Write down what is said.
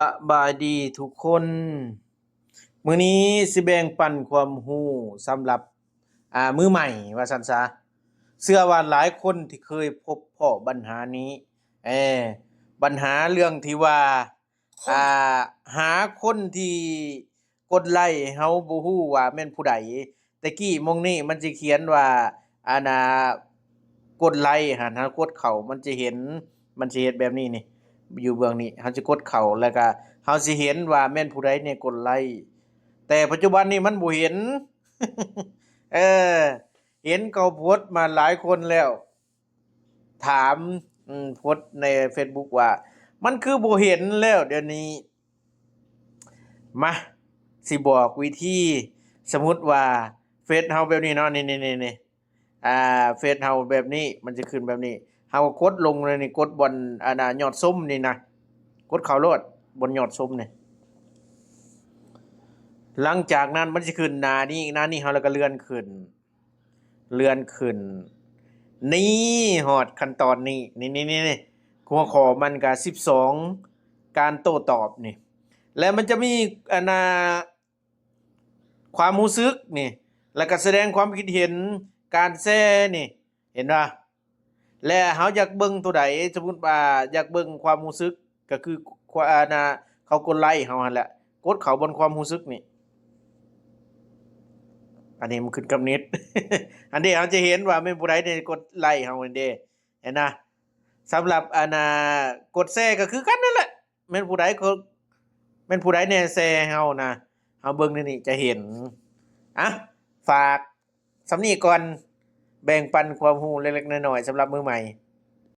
ສະບາຍດີທຸກຄົນ. ມື້ນີ້ຊິແບ່ງປັນຄວາມຮູ້ສຳລັບ ອ່າ ມືໃໝ່ວ່າຊັ້ນຊະ. ເຊື່ອວ່າຫຼາຍຄົນທີ່ເຄີຍພົບພໍ້ບັນຫານີ້ ເອີ ບັນຫາເລື່ອງທີ່ວ່າ ອ່າ ຫາຄົນທີ່ກົດໄລ້ເຮົາບໍ່ຮູ້ວ່າແມ່ນຜູ້ໃດ. ແຕ່ກີ້ໝ່ອງນີ້ມັນຊິຂຽນວ່າ ອັນນ່າ ກົດໄລ້ຫັ້ນ ເຮົາກົດເຂົ້າມັນຈະເຫັນ ມັນຊິເຮັດແບບນີ້ນີ້ ຢູ່ເບື້ອງນີ້ ເຮົາຈະກົດເຂົ້າ ແລ້ວກະເຮົາຊິເຫັນວ່າແມ່ນຜູ້ໃດແດ່ກົດໄລ້. ແຕ່ປັດຈຸບັນນີ້ມັນບໍ່ເຫັນ ເອີ ເຫັນເຂົາໂພສມາຫຼາຍຄົນແລ້ວ ຖາມ ອືມ ໂພສໃນເຟສບຸກວ່າ ມັນຄືບໍ່ເຫັນແລ້ວດຽວນີ້. ມາ ຊິບອກວິທີ ສົມມຸດວ່າເຟສເຮົາແບບນີ້ເນາະ ນີ້ໆໆ ອ່າ ເຟສເຮົາແບບນີ້ ມັນຈະຂຶ້ນແບບນີ້ ເຮົາກໍກົດລົງເລີຍນີ້ ກົດບ່ອນ ອັນນ່າ ຍອດຊົມນີ້ນະ ກົດເຂົ້າໂລດ ບ່ອນຍອດຊົມນີ້. ຫຼັງຈາກນັ້ນມັນຊິຂຶ້ນໜ້ານີ້ອີກ ໜ້ານີ້ ເຮົາລະກະເລື່ອນຂຶ້ນ ເລື່ອນຂຶ້ນ ນີ້ ຮອດຂັ້ນຕອນນີ້ ນີ້ໆໆ ຫົວຂໍ້ມັນກະສິບສອງ ການໂຕ້ຕອບນີ້ ແລະມັນຈະມີ ອັນນ່າ ຄວາມຮູ້ສຶກນີ້ ແລ້ວກະສະແດງຄວາມຄິດເຫັນ ການແຊນີ້ ເຫັນບໍ່? ແລະເຮົາຢາກເບິ່ງໂຕໃດ ສົມມຸດວ່າຢາກເບິ່ງຄວາມຮູ້ສຶກ ກະຄື ຄວາ ອັນນ່າ ເຂົາກົດໄລ້ເຮົາຫັ້ນແຫຼະ ກົດເຂົ້າບ່ອນຄວາມຮູ້ສຶກນີ້ ອັນນີ້ມັນຂຶ້ນກັບເນັດ ອັນນີ້ເຮົາຈະເຫັນວ່າແມ່ນຜູ້ໃດແດ່ກົດໄລ້ເຮົາຫັ້ນເດ້ ເຫັນນະ. ສຳລັບ ອັນນ່າ ກົດແຊກະຄືກັນນັ້ນແຫຼະ ແມ່ນຜູ້ໃດ ແມ່ນຜູ້ໃດແດ່ແຊໃຫ້ເຮົານະ ເຮົາເບິ່ງໃນນີ້ຈະເຫັນ. ອ່ະ ຝາກສ່ຳນີ້ກ່ອນ ແບ່ງປັນຄວາມຮູ້ເລັກໆນ້ອຍໆສຳລັບມືໃໝ່.